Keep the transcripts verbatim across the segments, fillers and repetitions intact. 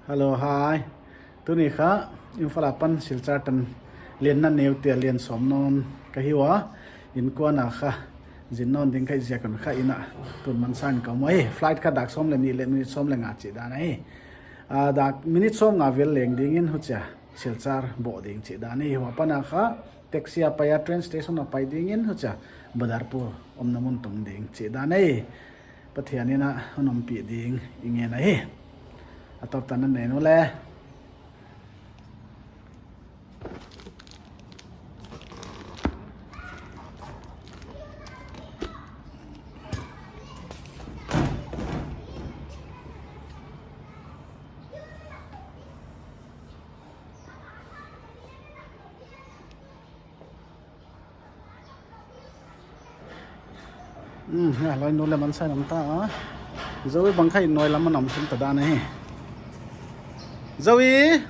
Hello, hi. Tuni kha Imphal apan Silchar tan lianna neuta lian sawm nawn ka hi ua. Innkuan a kha zin nawn ding ka hih ziak un kha inn ah tun mansa in ka om hi. Flight kha dak sawm leh nih leh minute sawm leh nga chih dan ahi. Ah, dak minute sawm nga vel leng dingin huchia Silchar bawh ding chih dan ahi. Huai apan a kha taxi a pai a train station a pai dingin huchia Badarpur omna mun tung ding chih dan ahi. Pathian in a hon ompih ding i ngen ahi. A tawp tan na nei un le. Hmm, ya, loi nu leh mansa in om ta a. Zoe bang kha inn nuai lam ah om khin ta dan ahi. Zoe!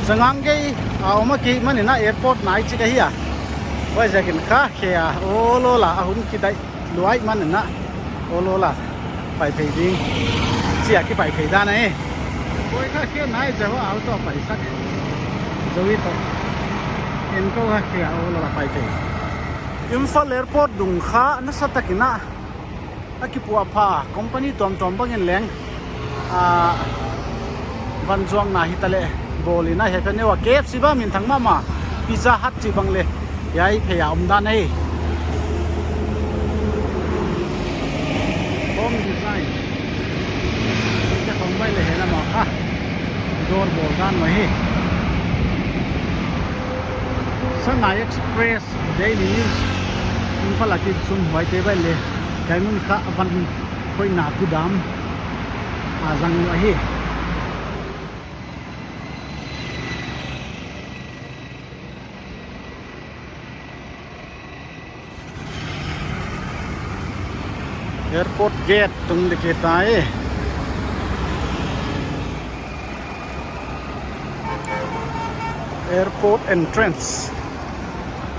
Sangang kei a om a kei manin a airport nai chik ahi a. Huaiziakin kha khe a aw lawla a hun kidaih luai manin a aw lawla pai phei ding chia kipai phei dan ahi. Koi kha khe nai zaw a auto pai sak. Zoe toh. En ko kha khe a aw lawla pai phei. Imphal airport dung kha nasa takin a a kipuahpha company tuamtuam bangin leng, ah, van zuakna hitaleh bawl in a, hiai pen neu a K F C bang minthang mahmah, Pizza Hut chih bang leh hiai phei a om dan ahi. Home design. Hiai khong bai leh hena mah kha. Door bawl dan mah hi. Sanai Express. Daily News. Imphal a kizom huaite bai leh hiai mun kha van hoihna gudam a zang uh ahi. Airport gate tung dek hi ta e. Airport entrance.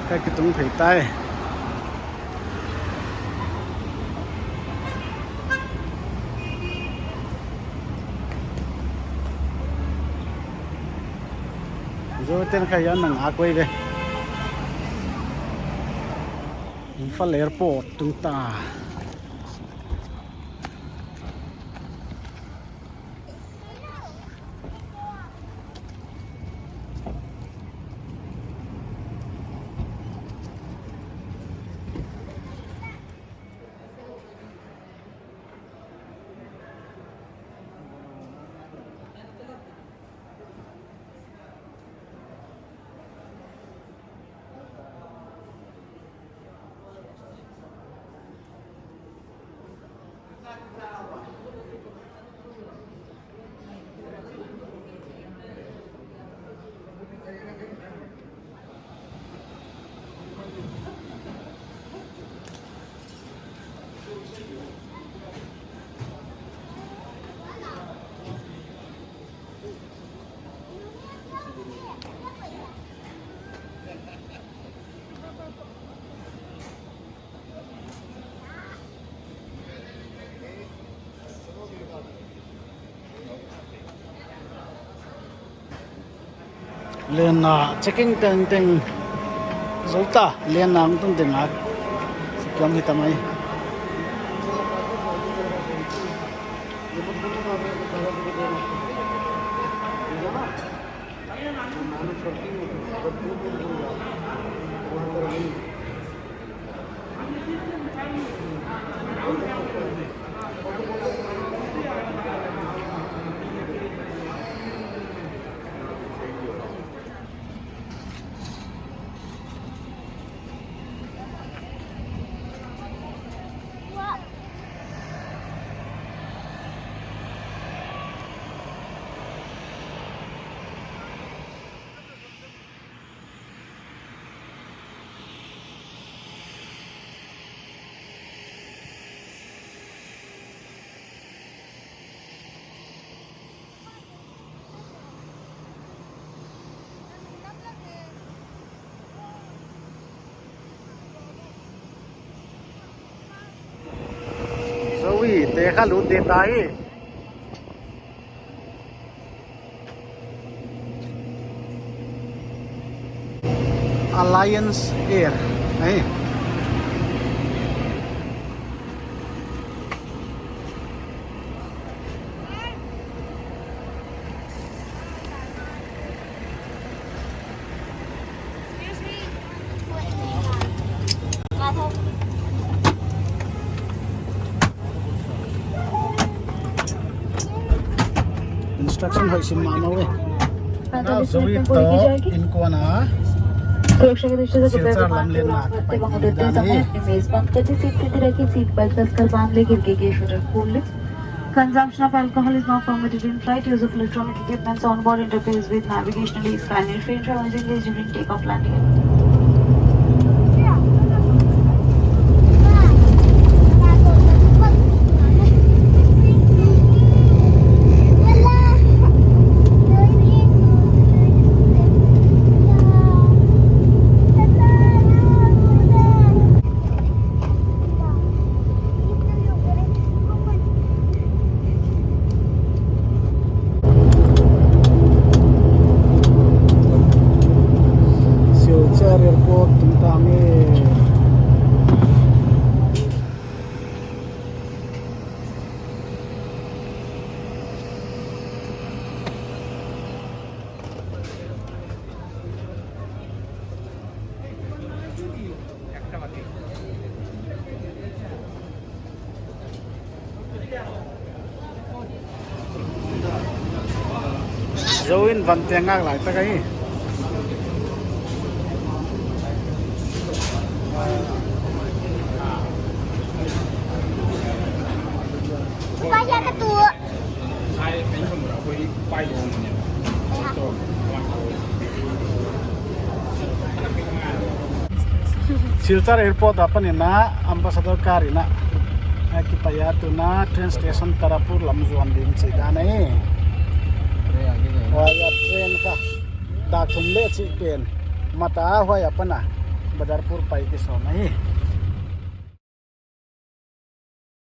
Ka kitung phei ta e. Zoe ten kha hiai ah a koi ve. Imphal Airport tung ta. Len a checking tengteng zol ta, len a hong tun teng a kiam hi ta mai. Ka lut dek ta hi. Alliance Air. Ahi. Instruction hoih sim mahmah ve. Now Zoe toh Inkuan a सुरक्षा की दृष्टि से कृपया Silchar विमान की lamlen उड़ान a भरते वक्त उतरते समय अपनी मेजबान कंधे से सीधी रखें, सीट बेल्ट कसकर बांध लें, खिड़की के शटर खोल लें। Consumption of alcohol is not permitted in flight. Use of electronic equipments on board interferes with navigational aids. Kindly refrain from using these during takeoff, landing. Silchar Airport tungtang e. Zoe in van teng ngak lai tak ahi. Kaya ka tu. Silchar Airport apan in a Ambassador car in a, a kipai a tun a train station Tarapur lam zuan ding chih dan ahi. Huai a train kha dak thum leh chih pen mata huai apan a Badarpur pai kisawm ahi.